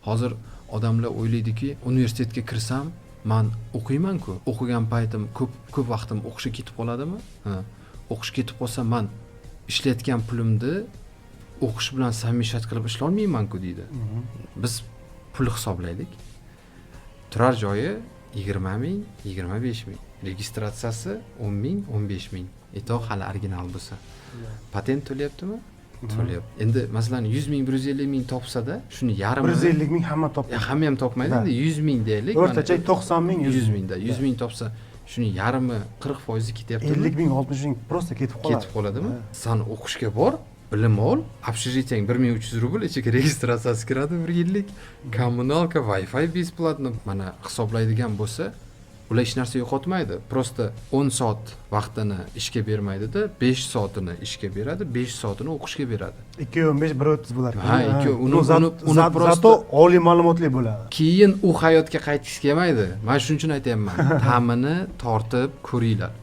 Hozir odamlar o'ylaydiki, universitetga kirsam, man o'qiyman-ku, o'qigan paytim ko'p ko'p vaqtim o'qishga ketib qoladimi? Ha, o'qish ketib qolsa, man ishlayotgan pulimni o'qish bilan совмещать qilib ishlolmayman-ku, deydi. Biz pul hisoblaydik: turar joyi 20 000, 25 000, registratsiyasi 10 000, 15 000, и то hali original bo'lsa. Patent to'layaptimi? To'layapti. Endi, masalan, 100 000, 150 000 topsada, shuni yarmini 150 000 hamma topadi. Hamma ham topmaydi. Да. Endi 100 000 deylik mana. O'rtacha 90 000, 100. 100 000da, 100 000 topsa, shuni yarmi, 40 foizi ketyaptimi? 50 000, 60 000 просто ketib qoladi. Ketib qoladimi? San o'qishga bor, bilim ol, общежитие ng 1300 rubl, ichiga registratsiyasi kiradi bir yillik, kommunalka, wi fi бесплатно. Mana, hisoblaydigan bo'lsa, ular hech narsa yo'qotmaydi, просто 10 soat vaqtini ishga bermaydida, 5 soatini ishga beradi, 5 soatini o'qishga beradi. Ikki 15, 1,30 bo'lar ekan. Ha, Ну, uni просто зато oliy ma'lumotli bo'ladi. Keyin u hayotga qaytgisi kelmaydi. Man shuning uchun aytyapman, ta'mini tortib ko'ringlar.